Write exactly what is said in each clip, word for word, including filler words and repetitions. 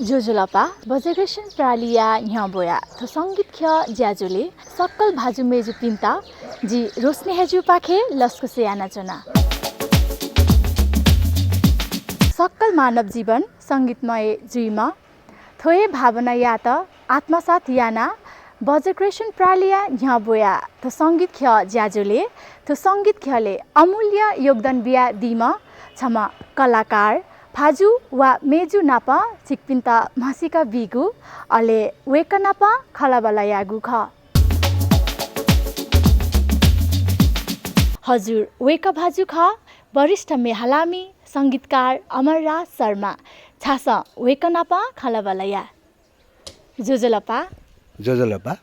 ज्वजलपा, बज्रकृष्ण प्रालिया न्ह्यब्वया थ्व संगीत ख्यः ज्याझ्वलय् सकल भाजु मय्जुपिन्त जि रोशनी हय्जुपाखें लसकुस यानाच्वना। सकल मानव जीवन संगीतमय जुइमा थ्व हे भावनायात आत्मसात यानाः बज्रकृष्ण प्रालिया न्ह्यब्वया थ्व संगीत ख्यः ज्याझ्वलय् थ्व संगीत ख्यलय् अमूल्य योगदान बियादीम्ह छम्ह कलाकार भाजु वा मय्जु नाप छिकपिन्त म्हसीका बीगु, अले वय्कः नाप खँल्हाबल्हा यायेगु खः। हजुर, वय्कः भाजु खः, वरिष्ठ म्ये हलामि संगीतकार अमरराज शर्मा। झासँ वय्कः नाप खँल्हाबल्हा याये। ज्वजलपा। ज्वजलपा।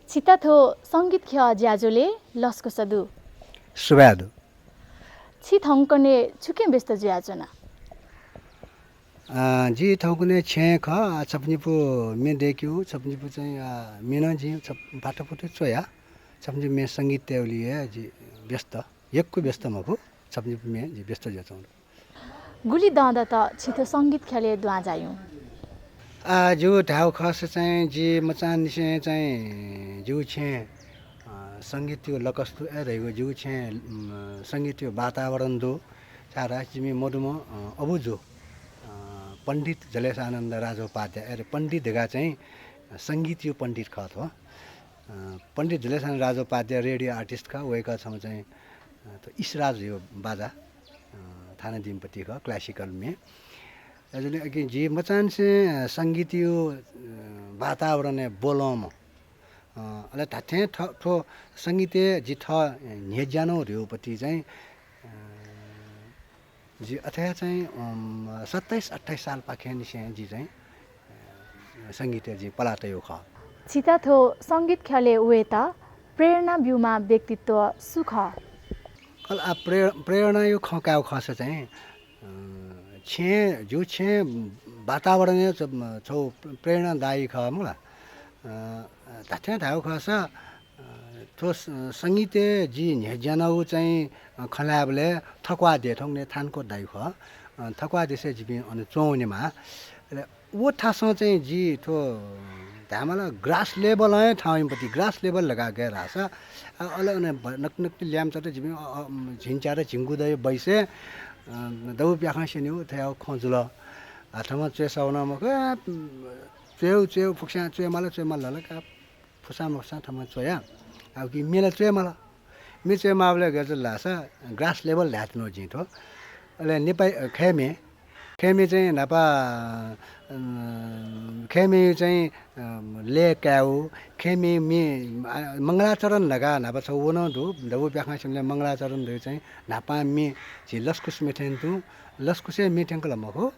छितः थ्व संगीत ख्यः ज्याझ्वलय् लसकुस दु। सुभाय् दु। छि थौंकन्हय् छुकिं व्यस्त जुयाच्वना? अ, जि थौंकन्हय् छेँय् खः, अ, छपु निपु म्ये दय्केगु, छपु निपु चाहिँ, अ, म्ये नं जिं छप-, भाःतभुतय् च्वया, छपु निपु म्ये संगीत तयेगुलिइ हे जि व्यस्त, यक्व व्यस्त मखु, छपु निपु म्ये जि व्यस्त जुयाच्वंगु दु। गुलि दँ दत छि थ्व संगीत ख्यलय् दुहां झाइगु? आ, जिगु धायेगु खःसा चाहिँ जि मचांनिसें चाहिँ जिगु छेँय्, अ, संगीतयागु लकस दु, अय् धइगु जिगु छेँय्, उम्, संगीतयागु वातावरण दु। छाय्धाःसा जिमि मदुम्ह, अ, अबु जु, अ, पण्डित जलेशानन्द राजोपाध्याय, अय् पण्डित धकाः चाहिँ संगीतयागु पण्डित खः थ्व। अ, पण्डित जलेशानन्द राजोपाध्याय radio artist खः, वय्कः छम्ह चाहिँ, अ, थ्व ईशराज धइगु बाजा, अ, थानादिमपति खः, classical म्ये। अले अकिं जि मचांनिसें संगीतयागु, अ, वातावरणय् ब्वलंम्ह, अ, अले धात्थें थ-, थ्व संगीतय् जि थः न्ह्यज्यानागु धइगुपति चाहिँ, अ, जि अथे हे चाहिँ, अम, सत्ताइस अट्ठाइस सालपाखेंनिसें जि चाहिँ, अ, संगीतय् जिं पला तयागु खः। छितः थ्व संगीत ख्यलय् वयेत प्रेरणा ब्यूम्ह व्यक्तित्व सु खः? अले आ, प्रे-, प्रेरणायागु खँ कायेगु खःसा चाहिँ, अ, छेँ, जिगु छेँ वातावरणय् छ-, छगू प्रेरणादायी खः मखुला। अ, धात्थें धायेगु खःसा, अ, थ्व स-, संगीतय् जि न्ह्यज्यानागु चाहिँ, अ, खँ ल्हायेबलय् थक्वाः देय्, थौंकन्हय् थानकोट धाइगु खः। अ, थक्वाः देशय् जिपिं अन च्वंवनेमाः। अले व थासं चाहिँ जि थ्व धायेमाल grass level हे थाहां वइम्ह पति, grass level धकाः गय् धाःसा, अ, अले अन ब-, नकतिनि ल्याय्म्ह च्वय्त जिपिं, अ, अ, झिंच्यात झिंगुदँया बैसय्, अ, दबू प्याखं स्यनेगु थज्याःगु खँ जुल। आ, थःम्हं च्वय् सः नं मखु, अ, च्वय्, च्वय्, फुक्कसियां च्वयेमाल, च्वयेमाल धाल का। फुसां मफुसां थःम्हं च्वया। आ, उकिं म्ये ला च्वयेमाल। म्ये च्वयेमाःबलय् गय् जुल धाःसा grass level धायेत्यनागु जिं थ्व। अले नेपाः, अ, खय् म्ये, खय् म्ये चाहिँ न्हापा, अ, खय् म्ये चाहिँ, अ, लय् कायेगु, खय् म्ये, म्ये, आ, मंगलाचरण धकाः न्हापा छगू व नं दु, दबू प्याखं स्यनेबलय् मंगलाचरण धइगु चाहिँ न्हापां म्ये झी लसकुस म्ये थें तुं, लसकुसय् म्ये थ्यंकल मखु।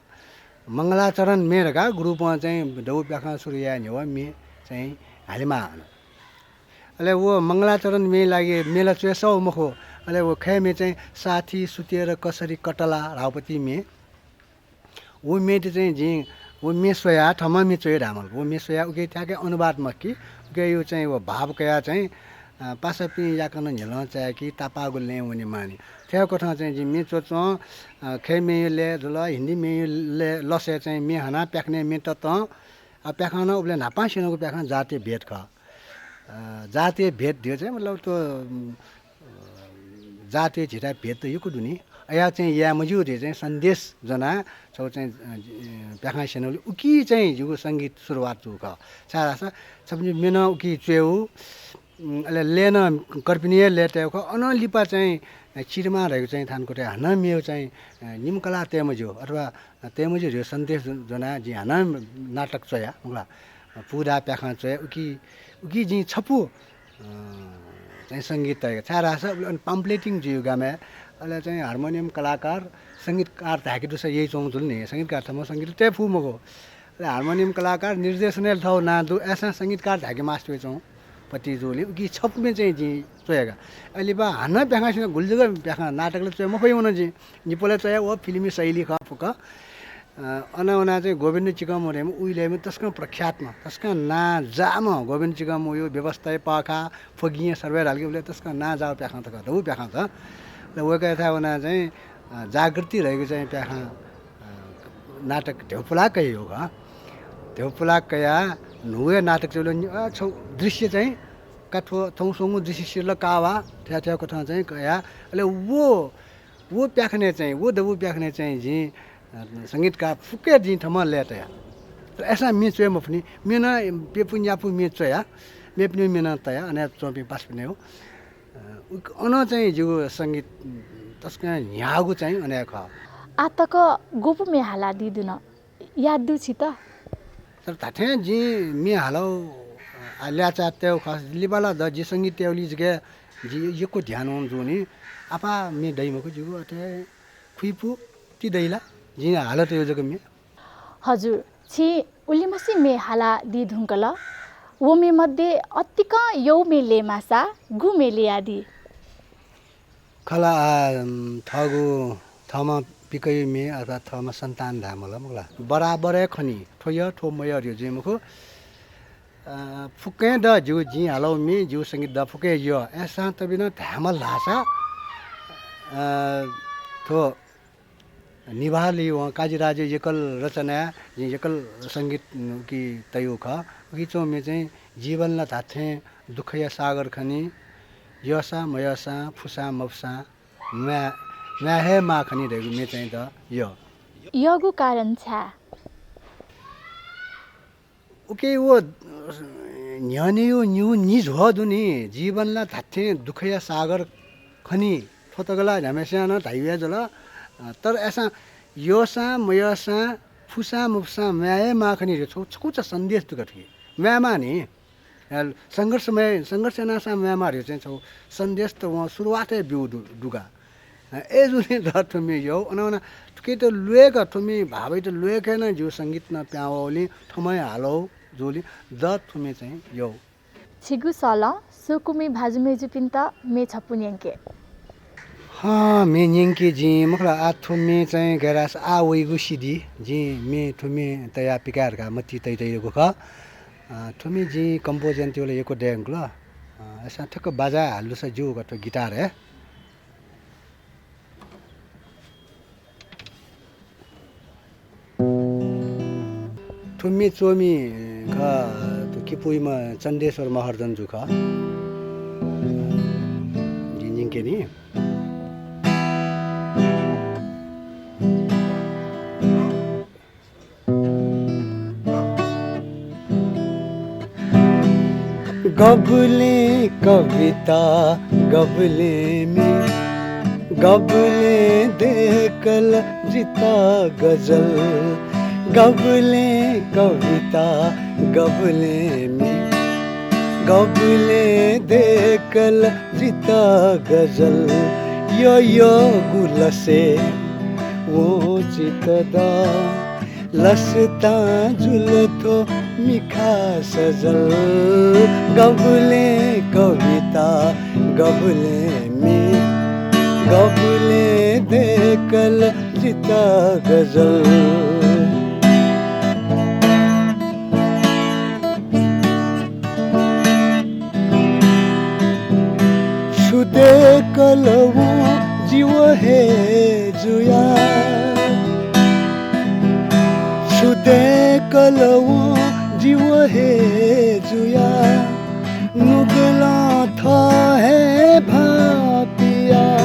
मंगलाचरण म्ये धकाः group-ं चाहिँ दबू प्याखं सुरु याये न्ह्यः म्ये चाहिँ हालेमाः अन। अले व मंगलाचरण म्ये लागि म्ये ला च्वय् सः मखु। अले व खय् म्ये चाहिँ साथी सुतेर कसरी कटला धाःगुपति म्ये। व म्ये त चाहिँ जिं व म्ये स्वयाः थःम्हं म्ये च्वये धायेमाल। व म्ये स्वयाः उके थ्याक्क अनुवाद मखु कि, उकेयागु चाहिँ व भाव कयाः चाहिँ, अ, पासापिं याकनं न्ह्यलं चाय्की, तापाःगु लँय् वनेमानि। थ्व कथं चाहिँ जिं म्ये च्वच्वं, अ, खय् म्येया लय् जुल, हिन्दी म्येया लय् लसय् चाहिँ म्ये हानाः प्याखनय् म्ये ततं, अ, प्याखं नं उबलय् न्हापां स्यनागु प्याखं जातीय भेद खः। अ, जातीय भेद धइगु चाहिँ मतलब थ्व, उम्, अ, जातीय झीत भेद त यक्व दु नि। अय् चाहिँ याये मज्यू धइगु चाहिँ सन्देश ज्वनाः छगू चाहिँ, अ, प्याखं स्यनागुलिं उकी चाहिँ जिगु संगीत सुरुवात जूगु खः। छाय्धाःसा छपु निपु म्ये नं उकी च्वयेगु, उम्, अले लय् नं कर्पिनि हे लय् तयेगु खः। अनं लिपा चाहिँ चिरमा धइगु चाहिँ थानकोटय् हानं मेगु चाहिँ, अ, निम्ह कलाः तये मज्यू अथवा तये मज्यू धइगु सन्देश ज्व-, ज्वनाः जिं हानं नाटक च्वया, मखुला, पुगुदा प्याखं च्वया, उकी, उकी जिं छपु, अ, चाहिँ संगीत तयागु। छाय्धाःसा उबलय् अन pamphleting जुइगु गामय्, अले चाहिँ हार्मोनियम कलाकार, संगीतकार धायेके दुसा याइच्वंगु जुल नि, संगीतकार थःम्हं संगीत तये फु मखु। अले हार्मोनियम कलाकार, निर्देशनय् थःगु नां दु, अय्सां संगीतकार धायेके मास्ति वइच्वं। पति जूगुलिं उकी छपु म्ये चाहिँ जिं च्वयागु। अले लिपा हानं प्याखं स्यना गुलि जक प्याखं नाटक ला च्वये मफइ वन जिं। निपलय् च्वया व फिल्मी शैली खः फुक्क। अ, अन वनाः चाहिँ गोविन्द चिकंमु धइम्ह उइलय्म्ह तसकं प्रख्यातम्ह, तसकं नांजाःम्ह गोविन्द चिकंमुया व्यवस्थाया पःखाः, फोगिं सर्वै धाल कि उबलय् तसकं नांजाःगु प्याखं त खः, दबू प्याखं त। अले वय्कःयाथाय् वनाः चाहिँ, अ, जागृति धइगु चाहिँ प्याखं, अ, नाटक धेबा पुलाः कयागु खः। ध्यबा पुलाः कयाः न्हूगु हे नाटक च्वय्, अ, छगू दृश्य चाहिँ का थ्व, थौं स्वंगू दृश्य सिधल का वा, थ्या थ्या कथं चाहिँ कयाः, अले व, व प्याखनय् चाहिँ, व दबू प्याखनय् चाहिँ जिं, अ, संगीतकार फुक्क जिं थम्हं लय् तया। तर अय्सां म्ये च्वये मफुनि, म्ये नं प्यपु न्यापु म्ये च्वया, मेपिनि म्ये नं तया, अन च्वंपिं पासापिनि। अ, उक-, अन चाहिँ जिगु संगीत तसकं न्ह्याःगु चाहिँ अन हे खः। आः तक गुपु म्ये हालादी धुन? याद दु छित? तर धात्थें जिं म्ये हालाउ, आ, ल्याःचाः तयेगु खः। लिपा ला द जि संगीत तयेगुलिइ जक जि यक्व ध्यान वं जूनि। आपाः म्ये दइ मखु, जिगु अथे खुइपु ति दइ ला, जिं हालत यु जक म्ये। हजुर, छिं उलिमछि म्ये हालादी धुंकल। व म्ये मध्ये अतिकं यउ म्ये लय्मासा गु म्ये लय्यादी? खला, आ, उम्, थःगु, थःम्हं पिकयु म्ये अथवा थःम्हं सन्तान धायेमाल मखुला। बराबर हे खनी, थ्व यः, थ्व मयः धइगु जुइ मखु। अ, फुक्कं द जिगु, जिं हालाउ म्ये, जिगु संगीत द फुक्कं यः। अय्सां तबिनं धायेमाल धाःसा, अ, थ्व निभालय् वं काजीराजया एकल रचनाय् जिं एकल संगीत उकी तयु खः। उकी च्वंम्ये चाहिँ जीवन ला धात्थें दुःखया सागर खनी, यःसां मयःसां, फुसां मफुसां म्वाये, म्वाये हे माः खनी धइगु म्ये चाहिँ द यः। यःगु कारण छाय्? उकी व, अ, न्ह्यःनेयु निगू निझ्वः दु नि, जीवन ला धात्थें दुःखया सागर खनी, थ्व तक ला न्ह्याम्हेस्यां नं धाइगु हे जुल। अ, तर अय्सां यःसां मयःसां, फुसां मफुसां म्वाये हे माः खनी धइगु छगू, छकूचा सन्देश दु का थुकी। म्वाये माः नि। अ, संघर्षमय, संघर्ष यानासां म्वाये माः धइगु चाहिँ छगू सन्देश त वं सुरुवातय् ब्यूगु दु, दु का। अय्जूगुलिं द थ्व म्ये यः। अन, अन थुकियात ल्वय्क, थ्व म्ये भावयात ल्वय्क हे नं जिगु संगीत नं पिहां वःगुलिं थ्व म्ये हालाउ जूगुलिं द थ्व म्ये चाहिँ यः। छिगु सलं स्वकुमि भाजु मय्जुपिन्त म्ये छपु न्यंके। हँ, म्ये न्यंके जिं, मखुला, आः थ्व म्ये चाहिँ गय् धाःसा आः वइगु सिधि। जिं म्ये, थ्व म्ये तयाः पिकाये धकाः मतिइ तयातयागु खः। अ, थ्व म्ये जिं compose यानातयागु ला यक्व दये धुंकल। अ, अय्सां ठ्याक्क बाजाय् हालादिसँ ज्यू का थ्व गिटार हे। थ्व म्ये च्वमि खः, थ्व किपूइम्ह चन्देश्वर महर्जन जु खः। जिं न्यंके नि। गबलें कविता, गबलें म्ये, गबलें दय्कल जितः गजल। गबलें कविता, गबलें म्ये, गबलें दय्कल जितः गजल। यःयःगु लसय् वंचित द। लसतां जुल थ्व मिखा सजल। गबलें कविता, गबलें म्ये, गबलें दय्कल जितः गजल। छु दय्कल वं जि व हे जुया, छु दय्कल वं जि व हे जुया, नुगलं थः हे भाःपिया।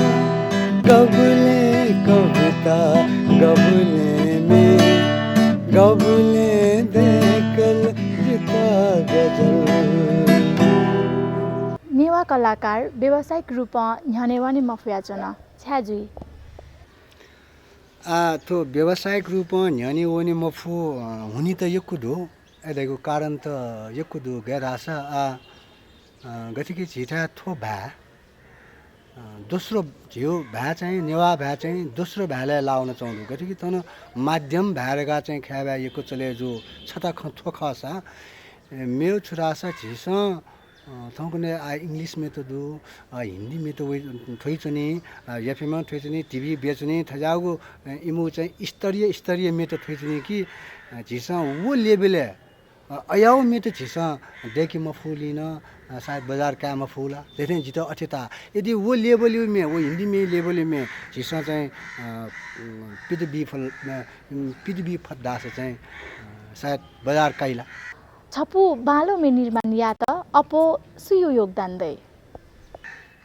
गबलें कविता, गबलें म्ये, गबलें दय्कल जितः गजल। नेवाः कलाकार व्यावसायिक रूपं न्ह्यःने वने मफयाच्वन, छाय् जुइ? आः, थ्व व्यावसायिक रूपं न्ह्यःने वने मफु, अ, हुनित यक्व दु। अय् धइगु कारण त यक्व दु, गय् धाःसा, आः, अ, गथे कि झीथाय् थ्व भाय्, अ, दोस्रो, झीगु भाय् चाहिँ, नेवाः भाय् चाहिँ दोस्रो भाय्‌लय् लाः वनाच्वंगु दु। गथे कि थन माध्यम भाय् धकाः चाहिँ खय् भाय् यक्व चले जू, छता खँ थ्व खःसा, ए, मेगु छु धाःसा झीसं, अ, थौंकन्हय् आः English म्येत दु, अ, हिन्दी म्येत वइ, थ्वइच्वनी, अ, FM थ्वइच्वनी, TV ब्यूच्वनी, थज्याःगु, अ, इमिगु चाहिँ स्तरीय, स्तरीय म्येत थ्वइच्वनी कि, अ, झीसं व level-य् अ, अज्याःगु म्येत झीसं दय्के मफुगुलिं नं, अ, सायद बजार काये मफु ला। थथे जितः अथे ताः। यदि व level-या म्ये, व हिन्दी म्ये level-या म्ये झीसं चाहिँ, अ, उम्, पित बी फल, अ, उम्, पित बी फत धाःसा चाहिँ, अ, सायद बजार काइला। छपु बांलाःगु म्ये निर्माण यायेत अप्वः सुया योगदान दइ?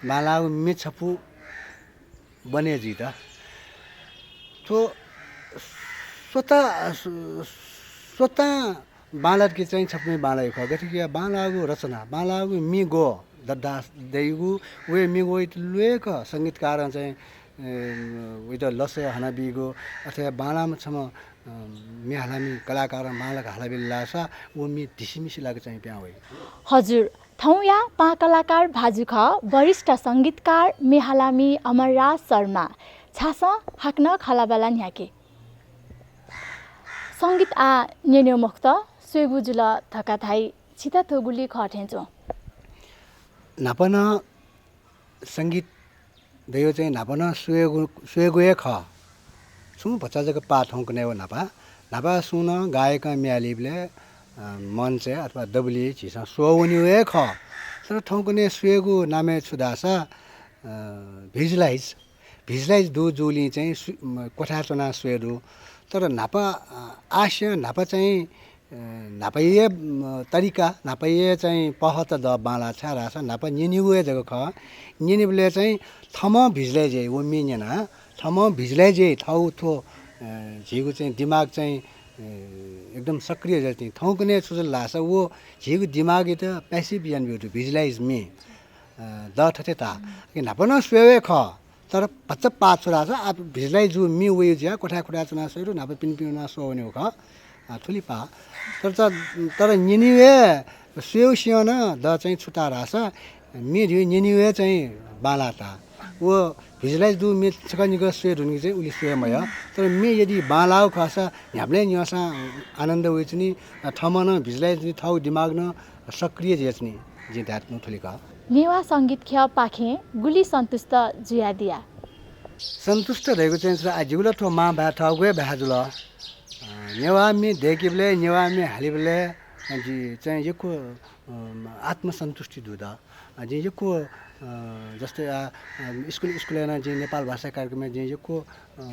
बांलाःगु म्ये छपु बने जुइत थ्व स्वतः, स्वतः बांलात कि चाहिँ छपु म्ये बांलाइ खः। गथे कि बांलाःगु रचना, बांलाःगु म्ये ग्वः दद्दा दइगु, व म्ये ग्वःयात ल्वय्क संगीतकारं चाहिँ, अ, वइत लसय् हनाबीगु, अथवा बांलाःम्ह छम्ह, अ, म्ये हालामि कलाकारं बांलाक हालाबिल धाःसा व म्ये धिसिमिसि लाक चाहिँ पिहां वइ। हजुर, थौंया पाहां कलाकार भाजु खः, वरिष्ठ संगीतकार, म्ये हालामि अमरराज शर्मा। झासँ हाकनं खँल्हाबल्हा न्ह्याके। संगीत आः न्यनेगु मखुत, स्वयेगु जुल धकाः धाइ, छितः थ्व गुलि खः थें च्वं? न्हापा नं संगीत धइगु चाहिँ न्हापा नं स्वयेगु, स्वयेगु हे खः। छुं भचा जक पाः थौंकन्हय् व न्हापा। न्हापा सुं नं गायकं म्ये हालीबलय्, अ, मञ्चय् अथवा दबुलिइ झीसं स्वः वनीगु हे खः। तर थौंकन्हय् स्वयेगु नामय् छु धाःसा, अ, visualize, visualize दु जूलिं चाहिँ सु-, म, क्वथाय् च्वनाः स्वये दु। तर न्हापा, अ, आशयं न्हापा चाहिँ अ, न्हापाया, अ, तरिका, न्हापाया चाहिँ पहःत द बांलाः, छाय् धाःसा न्हापा न्यनीगु हे जक खः। न्यनीबलय् चाहिँ थःम्हं visualize याइ, व म्ये न्यनाः थःम्हं visualize याइ, थःगु थ्व, अ, झीगु चाहिँ दिमाग चाहिँ, अ, एकदम सक्रिय जुइ। थौंकन्हय् छु जुल धाःसा व झीगु दिमागयात passive यानाबीगु दु, visualize म्ये। अ, द थथे ताः। कि न्हापा नं स्वयेगु हे खः। तर भचा पाः छु धाःसा आः visualize जूगु म्ये वइगु जुयाः क्वथाय् खुथाय् च्वनाः स्वये दु, न्हापा पिने पिने वनाः स्वः वनेगु खः। अ, थुलि पाः। तर च-, तर न्यनीगु हे, स्वयेगु सिंहं नं द चाहिँ छु ताः धाःसा, म्ये धइगु न्यनीगु हे चाहिँ बांलाः ताः। व visualize दुगु म्ये छकः निकः स्वये धुंकि चाहिँ उलि स्वये मयः। तर म्ये यदि बांलाःगु खःसा न्ह्याबलें न्यंसां आनन्द वइच्वनी। अ, थःम्हं नं visualize जुइ, थःगु दिमाग नं सक्रिय जुयाच्वनी, जिं धायेत्यनागु थुलि खः। नेवाः संगीत ख्यःपाखें गुलि सन्तुष्ट जुयादिया? सन्तुष्ट धइगु चाहिँ छु, आ, जिगु ला थ्व मां भाय् थःगु हे भाय् जुल। अ, नेवाः म्ये दय्केबलय्, नेवाः म्ये हालीबलय्, अ, जि चाहिँ यक्व, अ, आत्मसन्तुष्टि दु द। अ, जिं यक्व, अ, जस्तै, आ, अ, स्कुल, स्कुलय् नं जिं नेपाल भाषा कार्यक्रमय् जिं यक्व अ,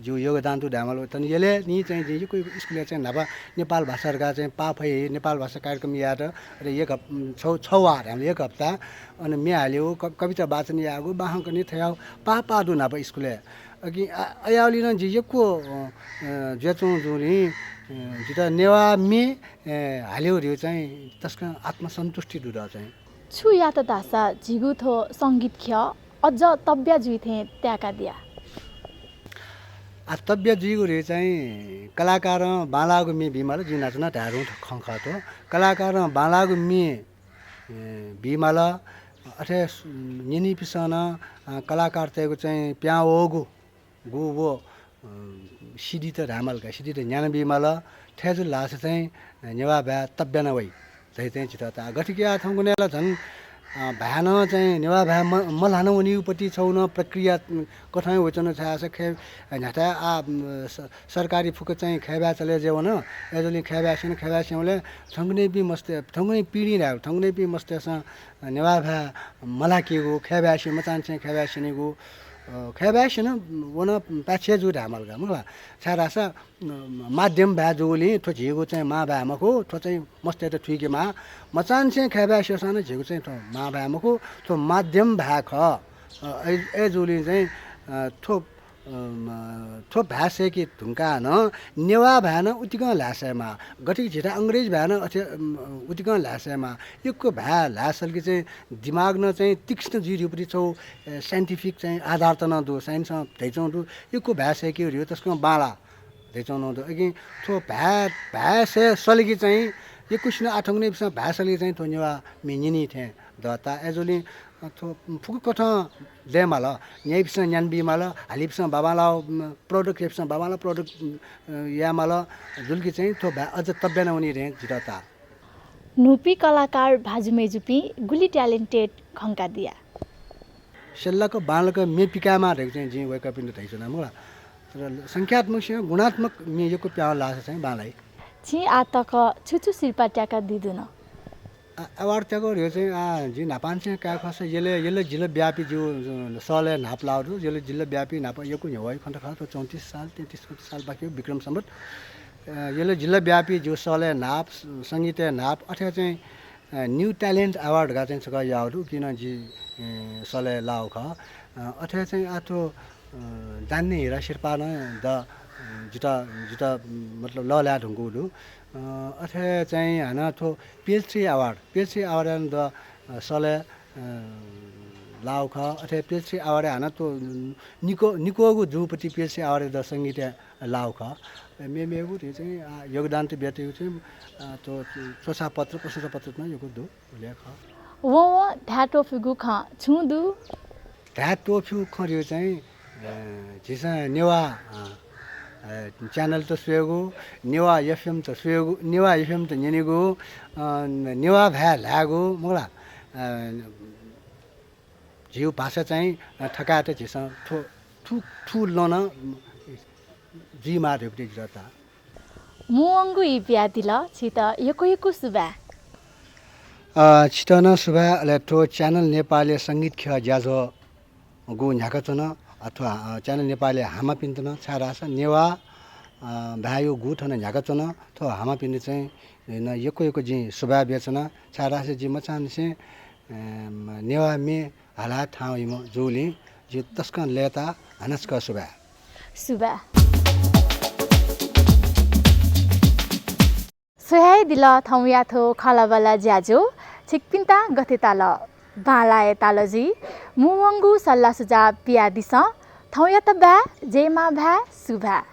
जिगु योगदान दु धायेमाल। थन यलय् नि चाहिँ जिं यक्व स्कुलय् चाहिँ न्हापा नेपाल भाषा धकाः चाहिँ पाः फइ, नेपाल भाषा कार्यक्रम यायेत, अले एक हप-, छौ, छौ वा धायेमाल, एक हप्ता। अन म्ये हालेगु, क-, कविता वाचन यायेगु, बाखंखनी थ्यंगु पाः पाः दु न्हापा स्कुलय्। अकिं अ-, अयावलि नं जि यक्व, अ, अ, जुयाच्वंगु जूलिं, अ, जितः नेवाः म्ये, अ, हालेगु धइगु चाहिँ तसकं आत्मसन्तुष्टि दु द चाहिँ। छु यात धाःसा झीगु थ्व संगीत ख्यः अझ तब्या जुइ थें ताय्कादिया? आ, तब्या जुइगु धइगु चाहिँ कलाकारं बांलाःगु म्ये बीमाल, जिं न्हाचः नं धाये धुंगु खँ खः थ्व। कलाकारं बांलाःगु म्ये, ए, बीमाल, अथे सु-, न्यनीपिसं नं, अ, कलाकारतय्गु चाहिँ पिहां वःगु गु व, अ, CD त धायेमाल का, CD त न्यानाबीमाल। थथे जुल धाःसा चाहिँ नेवाः भाय् तब्याना वइ धइ चाहिँ जितः ताः। गथे कि आः थौंकन्हय् ला झन, अ, भाय् नं चाहिँ नेवाः भाय् म-, मल्हाना वनीगु पति छौ नं प्रक्रिया, उम्, कथं वइच्वन छाय् धाःसा खय्, अ, न्ह्याथाय् आः, उम्, स-, सरकारी फुक्क चाहिँ खय् भाय् चले जुयावन। अय्जूगुलिं खय् भाय् स्यन, खय् भाय् स्यंबलय् थौंकन्हय्पिं मस्त-, थौंकन्हय् पिढी धाये, थौंकन्हय्पिं मस्तय्सं नेवाः भाय् मल्हाकेगु, खय् भाय् स्यनेगु, मचांनिसें खय् भाय् स्यनेगु, अ, खय् भाय् स्यन व नं पाय्छि जू धायेमाल का, मखु ला? छाय् धाःसा, अ, माध्यम भाय् जूगुलिं थ्व झीगु चाहिँ मां भाय् मखु, थ्व चाहिँ मस्तय्त थुइकेमाः। मचांनिसें खय् भाय् स्यःसां नं झीगु चाहिँ थ्व मां भाय् मखु, थ्व माध्यम भाय् खः। अ, अय्-, अय्जूगुलिं चाहिँ, अ, थ्व अ, म, थ्व भाय् सय्के धुंकाः नं नेवाः भाय् नं उतिकं ल्हाये सयेमाः। गथे कि झीथाय् अंग्रेजी भाय् नं अथे, अम, उतिकं ल्हाये सयेमाः। यक्व भाय् ल्हाये सलकि चाहिँ दिमाग नं चाहिँ तीक्ष्ण जुइ धइगु पति छौ, अ, scientific चाहिँ आधारत नं दु। Science-ं धयाच्वंगु दु। यक्व भाय् सय्के धइगु तसकं बांलाः धयाच्वंगु नं दु। अकिं थ्व भाय्, भाय् सय् सलकि चाहिँ यक्वसिनं आः थौंकन्हय्पिसं भाय् सलकि चाहिँ थ्व नेवाः म्ये न्यनी थें दत। अय्जूगुलिं थ्व फुक्क कथं दयेमाल। न्याइपिसं न्यानाबीमाल, हालीपिसं बांबांलाः, उम्, product, याइपिसं बांबांलाः product, उम्, अ, यायेमाल। जुल कि चाहिँ थ्व भाय् अझ तब्याना वनी धइगु जितः ताः। न्हूपिं कलाकार भाजु मय्जुपिं गुलि talented खंकादिया? स्यल्लाक बांलाक म्ये पिकायेमाः धइगु चाहिँ जिं वय्कःपिन्त धयाच्वना, मखु ला? तर संख्यात्मकसिनं गुणात्मक म्ये यक्व पिहां वल धाःसा चाहिँ बांलाइ। छिं आः तक छु छु सिरपाः त्याकादी धुन? आ, award त्याकः धइगु चाहिँ, आ, जिं न्हापांनिसें काये खःसा यल, यल जिल्लाव्यापी जिगु, अ, सलय् न्हापा लाःगु दु। यल जिल्लाव्यापी न्हापा यक्व न्ह्यवः खँ खः, थ्व चौंतिस साल, तैंतिस चौंतिस साल बाकी विक्रम सम्वत। अ, यल जिल्लाव्यापी जिगु सलय् न्हाप, संगीतय् न्हाप, अथे चाहिँ, अ, New Talent Award धकाः चाहिँ छकः याःगु दु, उकी नं जि, अ, सलय् लाःगु खः। अ, अथे चाहिँ आः थ्व, अ, जान्ने हिरा शेर्पा नं द, अ, जितः, जितः, मतलब लःल्हाये धुंकूगु दु। अ, अथे चाहिँ हानं थ्व Page Three Award, Page Three Award नं द, अ, सलय्, अ, लाःगु खः। अथे Page Three Award हानं थ्व निक्व-, निक्वःगु जूपति Page Three Award द संगीतय् लाःगु खः। मेमेगु धइगु चाहिँ, आ, योगदान त बियातःगु चाहिँ, आ, थ्व च्वसापत्र, प्रशंसापत्र नं यक्व दु, उलि हे खः। वं वं धाये त्वःफिगु खँ छुं दु? धाये त्वःफिगु खँ धइगु चाहिँ, अ, झीसं नेवाः, अ, अ, channel त स्वयेगु, नेवाः FM त स्वयेगु, नेवाः FM त न्यनेगु, अ, नेवाः भाय् ल्हायेगु, मखु ला? अ, झीगु भाषा चाहिँ, अ, थकायेत झीसं थ्व, थु, थु लं नं जुइमाः धइगु दु जितः ताः। मुंवंगु ई बियादिल, छितः यक्व यक्व सुभाय्। अ, छितः नं सुभाय्, अले थ्व Channel नेपालया संगीत ख्यः ज्याझ्वःगु न्ह्याकाच्वन, अथवा, अ, Channel नेपालया हामापिन्त नं, छाय्धाःसा नेवाः, अ, भाय्‌या गु थन न्ह्याकाच्वन, थ्व हामापिन्त चाहिँ नं यक्व यक्व जिं सुभाय् बियाच्वना, छाय्धाःसा जि मचांनिसें, अ, नेवाः म्ये हालाः थाहां वइम्ह जूगुलिं जि तसकं लय्ताः, हानं छकः सुभाय्। सुभाय्। स्वयादिल थौंया थ्व खँल्हाबल्हा ज्याझ्वः छिकपिन्त गथे ताल? बांलाः हे ताल जुइ। मुंवंगु सल्लाह सुझाव बियादिसँ। थौंयात बाय्, जय मां भाय्, सुभाय्।